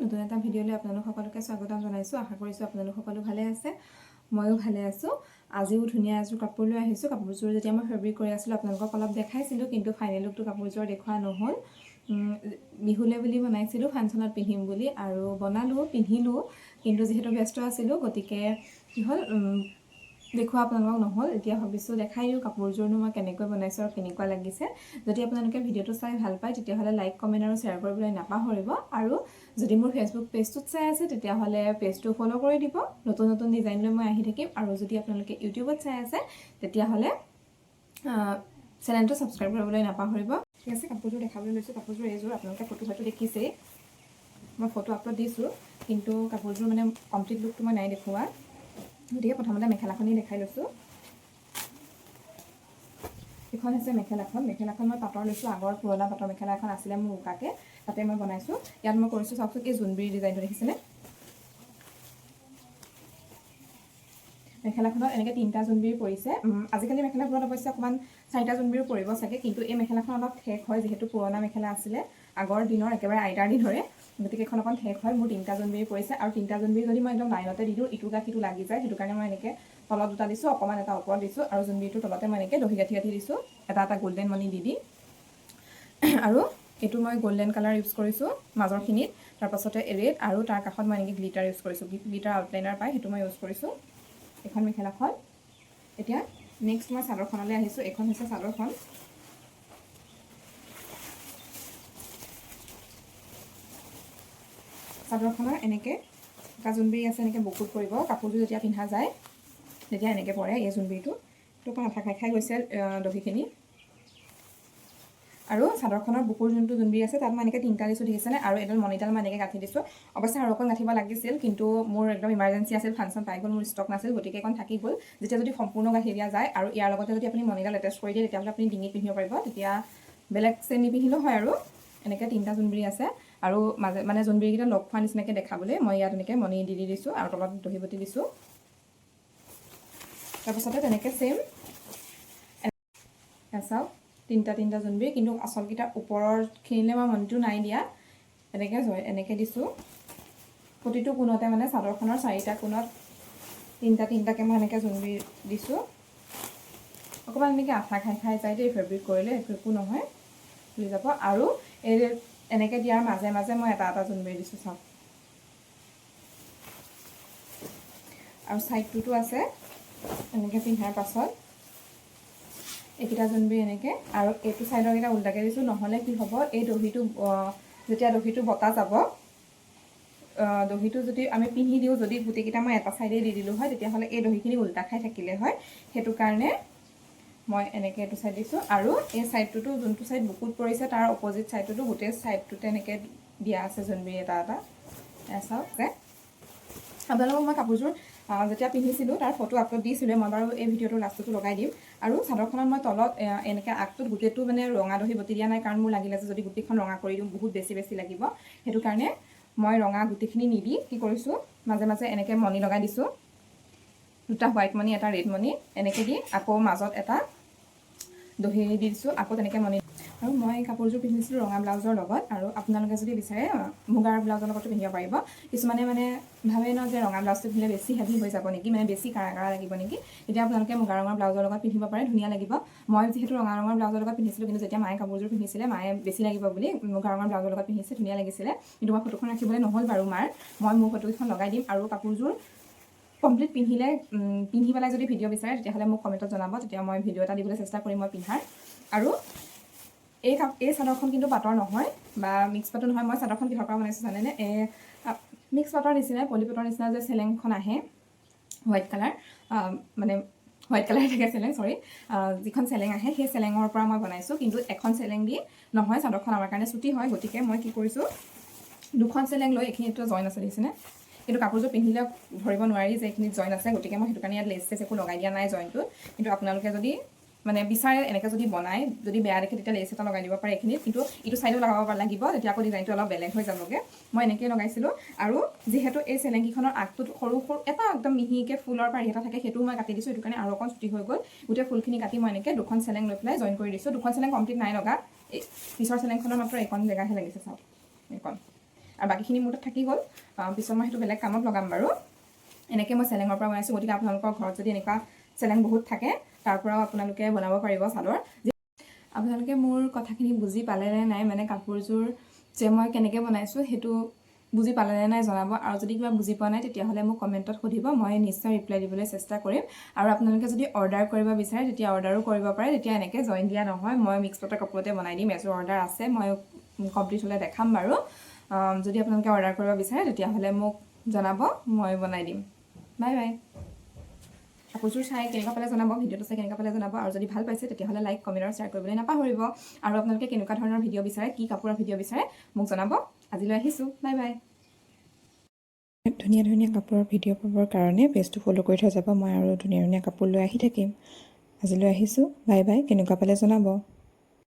নতুন এটা ভিডিঅ'লৈ আপোনালোক সকলোকে স্বাগতম জনাইছোঁ। আশা কৰিছোঁ আপোনালোক সকলো ভালে আছে, ময়ো ভালে আছোঁ। আজিও ধুনীয়া এযোৰ কাপোৰ লৈ আহিছোঁ। কাপোৰযোৰ যেতিয়া মই ফেব্ৰিক কৰি আছিলোঁ, আপোনালোকক অলপ দেখাইছিলোঁ, কিন্তু ফাইনেল লুকটো কাপোৰযোৰ দেখুওৱা নহ'ল। বিহুলৈ বুলি বনাইছিলোঁ, ফাংচনত পিন্ধিম বুলি আৰু বনালোঁ, পিন্ধিলোঁ, কিন্তু যিহেতু ব্যস্ত আছিলোঁ, গতিকে কি হ'ল, দেখুওৱা আপোনালোকক নহ'ল। এতিয়া ভাবিছোঁ দেখাই দিওঁ কাপোৰযোৰনো মই কেনেকৈ বনাইছোঁ আৰু কেনেকুৱা লাগিছে। যদি আপোনালোকে ভিডিঅ'টো চাই ভাল পায়, তেতিয়াহ'লে লাইক, কমেণ্ট আৰু শ্বেয়াৰ কৰিবলৈ নাপাহৰিব। আৰু যদি মোৰ ফেচবুক পেজটোত চাই আছে, তেতিয়াহ'লে পেজটো ফ'ল' কৰি দিব। নতুন নতুন ডিজাইন লৈ মই আহি থাকিম। আৰু যদি আপোনালোকে ইউটিউবত চাই আছে, তেতিয়াহ'লে চেনেলটো ছাবস্ক্ৰাইব কৰিবলৈ নাপাহৰিব। ঠিক আছে, কাপোৰযোৰ দেখাবলৈ লৈছোঁ। কাপোৰযোৰ এইযোৰ। আপোনালোকে ফটো হয়তো দেখিছেই, মই ফটো আপলোড দিছোঁ, কিন্তু কাপোৰযোৰ মানে কমপ্লিট লুকটো মই নাই দেখুওৱা। গতিকে প্ৰথমতে মেখেলাখনেই দেখাই লৈছোঁ। এইখন হৈছে মেখেলাখন। মেখেলাখন মই পাটৰ লৈছোঁ। আগৰ পুৰণা পাটৰ মেখেলা এখন আছিলে মোৰ উকাকে, তাতে মই বনাইছোঁ। ইয়াত মই কৰিছোঁ, চাওকচোন, এই জোনবিৰি ডিজাইনটো দেখিছেনে? মেখেলাখনত এনেকৈ তিনিটা জোনবিৰি পৰিছে। আজিকালি মেখেলাবোৰত অৱশ্যে অকণমান চাৰিটা জোনবিৰিও পৰিব চাগে, কিন্তু এই মেখেলাখন অলপ ঠেক হয়, যিহেতু পুৰণা মেখেলা আছিলে, আগৰ দিনৰ, একেবাৰে আইতাৰ দিনৰে, গতিকে এইখন অকণ ঠেক হয়। মোৰ তিনিটা জোনবিৰি পৰিছে আৰু তিনিটা জোনবিৰি যদি মই একদম লাইনতে দি দিওঁ, ইটো গাত সিটো লাগি যায়। সেইটো কাৰণে মই এনেকৈ তলত দুটা দিছোঁ, অকণমান এটা ওপৰত দিছোঁ আৰু জোনবিৰিটোৰ তলতে মই এনেকৈ দহি গাঁঠি গাঁঠি দিছোঁ, এটা এটা গল্ডেন মণি দি দি। আৰু এইটো মই গল্ডেন কালাৰ ইউজ কৰিছোঁ মাজৰখিনিত, তাৰপাছতে ৰেড আৰু তাৰ কাষত মই এনেকৈ গ্লিটাৰ ইউজ কৰিছোঁ। গ্লিটাৰ আউটলাইনাৰ পায়, সেইটো মই ইউজ কৰিছোঁ। এইখন মেখেলাখন। এতিয়া নেক্সট মই চাদৰখনলৈ আহিছোঁ। এইখন হৈছে চাদৰখন। চাদৰখনৰ এনেকৈ এটা জোনবিৰি আছে, এনেকৈ বুকুত পৰিব। কাপোৰযোৰ যেতিয়া পিন্ধা যায়, তেতিয়া এনেকৈ পৰে এই জোনবিৰিটো। এইটো অকণ আঠা খাই খাই গৈছে দহিখিনি। আৰু চাদৰখনৰ বুকুৰ যোনটো জোনবিৰি আছে, তাত মই এনেকৈ তিনিটা দিছোঁ, দেখিছেনে? আৰু এডাল মণিডাল মই এনেকৈ গাঁঠি দিছোঁ। অৱশ্যে আৰু অকণ গাঁঠিব লাগিছিল, কিন্তু মোৰ একদম ইমাৰ্জেঞ্চি আছিল, ফাংচন পাই গ'ল, মোৰ ষ্টক নাছিল, গতিকে অকণ থাকি গ'ল। যেতিয়া যদি সম্পূৰ্ণ গাঁঠি দিয়া যায় আৰু ইয়াৰ লগতে যদি আপুনি মণিডাল এটেচ কৰি দিয়ে, তেতিয়াহ'লে আপুনি ডিঙিত পিন্ধিব পাৰিব। তেতিয়া বেলেগ চেইন নিপিন্ধিলেও হয়। আৰু এনেকৈ তিনিটা জোনবিৰি আছে আৰু মাজে মানে জোনবিৰিকেইটা লগ খোৱা নিচিনাকৈ দেখাবলৈ মই ইয়াত এনেকৈ মণি দি দি দিছোঁ আৰু তলত দহি বটি দিছোঁ। তাৰপাছতে তেনেকৈ ছেইম চাওক, তিনিটা তিনিটা জোনবিৰি, কিন্তু আচলকেইটাৰ ওপৰৰখিনিলৈ মই মণিটো নাই দিয়া, এনেকৈ এনেকৈ দিছোঁ। প্ৰতিটো কোণতে, মানে চাদৰখনৰ চাৰিটা কোণত তিনিটা তিনিটাকৈ মই এনেকৈ জোনবিৰি দিছোঁ। অকণমান এনেকৈ আঠা খাই খাই যায় দেই ফেব্ৰিক কৰিলে, সেইটো একো নহয়, খুলি যাব। আৰু এই এনেকৈ দিয়াৰ মাজে মাজে মই এটা এটা জোনবিৰি দিছোঁ, চাওক। আৰু ছাইডটোতো আছে, এনেকৈ পিন্ধাৰ পাছত এইকেইটা জোনবিৰি এনেকৈ আৰু এইটো ছাইডৰকেইটা উল্টাকৈ দিছোঁ। নহ'লে কি হ'ব, এই দহিটো যেতিয়া দহিটো বটা যাব, দহিটো যদি আমি পিন্ধি দিওঁ, যদি গোটেইকেইটা মই এটা ছাইডে দি দিলোঁ হয়, তেতিয়াহ'লে এই দহিখিনি উল্টা খাই থাকিলে হয়। সেইটো কাৰণে মই এনেকৈ এইটো ছাইড দিছোঁ। আৰু এই ছাইডটোতো যোনটো ছাইড বুকুত পৰিছে, তাৰ অপজিট ছাইডটোতো গোটেই ছাইডটোতে এনেকৈ দিয়া আছে জোনবিৰি এটা এটা। এয়া চাওক যে আপোনালোকক মই কাপোৰযোৰ যেতিয়া পিন্ধিছিলোঁ, তাৰ ফটো আপলোড দিছিলোঁ মই বাৰু, এই ভিডিঅ'টোৰ লাষ্টতো লগাই দিম। আৰু চাদৰখনত মই তলত এনেকৈ আগটোত গোটেইটো মানে ৰঙা দহি বটি দিয়া নাই, কাৰণ মোৰ লাগিলে যে যদি গোটেইখন ৰঙা কৰি দিওঁ, বহুত বেছি বেছি লাগিব। সেইটো কাৰণে মই ৰঙা গোটেইখিনি নিদি কি কৰিছোঁ, মাজে মাজে এনেকৈ মণি লগাই দিছোঁ, দুটা হোৱাইট মণি, এটা ৰেড মণি, এনেকৈ দি আকৌ মাজত এটা দহি দি দিছোঁ, আকৌ তেনেকৈ মণি। আৰু মই কাপোৰযোৰ পিন্ধিছিলোঁ ৰঙা ব্লাউজৰ লগত আৰু আপোনালোকে যদি বিচাৰে, মুগাৰ ব্লাউজৰ লগতো পিন্ধিব পাৰিব। কিছুমানে মানে ভাবে ন যে ৰঙা ব্লাউজটো পিন্ধিলে বেছি হেভি হৈ যাব নেকি, মানে বেছি কাৰা কাৰা লাগিব নেকি, তেতিয়া আপোনালোকে মুগা ৰঙৰ ব্লাউজৰ লগত পিন্ধিব পাৰে, ধুনীয়া লাগিব। মই যিহেতু ৰঙা ৰঙৰ ব্লাউজৰ লগত পিন্ধিছিলোঁ, কিন্তু যেতিয়া মায়ে কাপোৰযোৰ পিন্ধিছিলে, মায়ে বেছি লাগিব বুলি মুগা ৰঙৰ ব্লাউজৰ লগত পিন্ধিছে, ধুনীয়া লাগিছিলে। কিন্তু মই ফটোখন ৰাখিবলৈ নহ'ল বাৰু মাৰ। মই মোৰ ফটোকেইখন লগাই দিম। আৰু কাপোৰযোৰ কমপ্লিট পিন্ধিলে, পিন্ধি পেলাই যদি ভিডিঅ' বিচাৰে, তেতিয়াহ'লে মোক কমেণ্টত জনাব, তেতিয়া মই ভিডিঅ' এটা দিবলৈ চেষ্টা কৰিম মই পিন্ধাৰ। আৰু এই চাদৰখন কিন্তু পাটৰ নহয় বা মিক্স পাটো নহয়। মই চাদৰখন কিহৰ পৰা বনাইছোঁ জানেনে? এই মিক্স পাটৰ নিচিনাই, পলি পাটৰ নিচিনা যে চেলেংখন আহে, হোৱাইট কালাৰ, মানে হোৱাইট কালাৰ থাকে চেলেং, চৰি, যিখন চেলেং আহে, সেই চেলেঙৰ পৰা মই বনাইছোঁ। কিন্তু এখন চেলেং দি নহয়, চাদৰখন আমাৰ কাৰণে চুটি হয়। গতিকে মই কি কৰিছোঁ, দুখন চেলেং লৈ এইখিনিতো জইন আছে, দেখিছেনে? কিন্তু কাপোৰযোৰ পিন্ধিলে ধৰিব নোৱাৰি যে এইখিনিত জইন আছে। গতিকে মই সেইটো কাৰণে ইয়াত লেচ চেচ একো লগাই দিয়া নাই জইনটোত। কিন্তু আপোনালোকে যদি মানে বিচাৰে, এনেকৈ যদি বনায়, যদি বেয়া দেখে, তেতিয়া লেচ এটা লগাই দিব পাৰে এইখিনিত। কিন্তু ইটো ছাইডো লগাব লাগিব, তেতিয়া আকৌ ডিজাইনটো অলপ বেলেগ হৈ যাবগৈ। মই এনেকৈয়ে লগাইছিলোঁ। আৰু যিহেতু এই চেলেংকিখনৰ আগটোত সৰু সৰু এটা একদম মিহিকৈ ফুলৰ পাৰি এটা থাকে, সেইটোও মই কাটি দিছোঁ। সেইটো কাৰণে আৰু অকণ চুটি হৈ গ'ল। গোটেই ফুলখিনি কাটি মই এনেকৈ দুখন চেলেং লৈ পেলাই জইন কৰি দিছোঁ। দুখন চেলেং কমপ্লিট নাই লগা, এই পিছৰ চেলেংখনৰ মাত্ৰ এইকণ জেগাহে লাগিছে, চাওক এইকণ। আৰু বাকীখিনি মোৰ তাত থাকি গ'ল। পিছত মই সেইটো বেলেগ কামত লগাম বাৰু। এনেকৈ মই চেলেঙৰ পৰা বনাইছোঁ। গতিকে আপোনালোকৰ ঘৰত যদি এনেকুৱা চেলেং বহুত থাকে, তাৰ পৰাও আপোনালোকে বনাব পাৰিব চাদৰ। আপোনালোকে মোৰ কথাখিনি বুজি পালে নে নাই, মানে কাপোৰযোৰ যে মই কেনেকৈ বনাইছোঁ সেইটো বুজি পালে নে নাই জনাব। আৰু যদি কিবা বুজি পোৱা নাই, তেতিয়াহ'লে মোক কমেণ্টত সুধিব, মই নিশ্চয় ৰিপ্লাই দিবলৈ চেষ্টা কৰিম। আৰু আপোনালোকে যদি অৰ্ডাৰ কৰিব বিচাৰে, তেতিয়া অৰ্ডাৰো কৰিব পাৰে। তেতিয়া এনেকৈ জইন দিয়া নহয়, মই মিক্স পাটৰ কাপোৰতে বনাই দিম। এযোৰ অৰ্ডাৰ আছে, মই কমপ্লিট হ'লে দেখাম বাৰু। যদি আপোনালোকে অৰ্ডাৰ কৰিব বিচাৰে, তেতিয়াহ'লে মোক জনাব, মই বনাই দিম। Bye bye. কাপোৰযোৰ চাই কেনেকুৱা পালে জনাব, ভিডিঅ'টো চাই কেনেকুৱা পালে জনাব। আৰু যদি ভাল পাইছে, তেতিয়াহ'লে লাইক, কমেণ্ট আৰু শ্বেয়াৰ কৰিবলৈ নাপাহৰিব। আৰু আপোনালোকে কেনেকুৱা ধৰণৰ ভিডিঅ' বিচাৰে, কি কাপোৰৰ ভিডিঅ' বিচাৰে মোক জনাব। আজিলৈ আহিছোঁ, বাই বাই। ধুনীয়া ধুনীয়া কাপোৰৰ ভিডিঅ' পাবৰ কাৰণে পেজটো ফ'ল' কৰি থৈ যাব। মই আৰু ধুনীয়া ধুনীয়া কাপোৰ লৈ আহি থাকিম। আজিলৈ আহিছোঁ, বাই বাই। কেনেকুৱা পালে জনাব।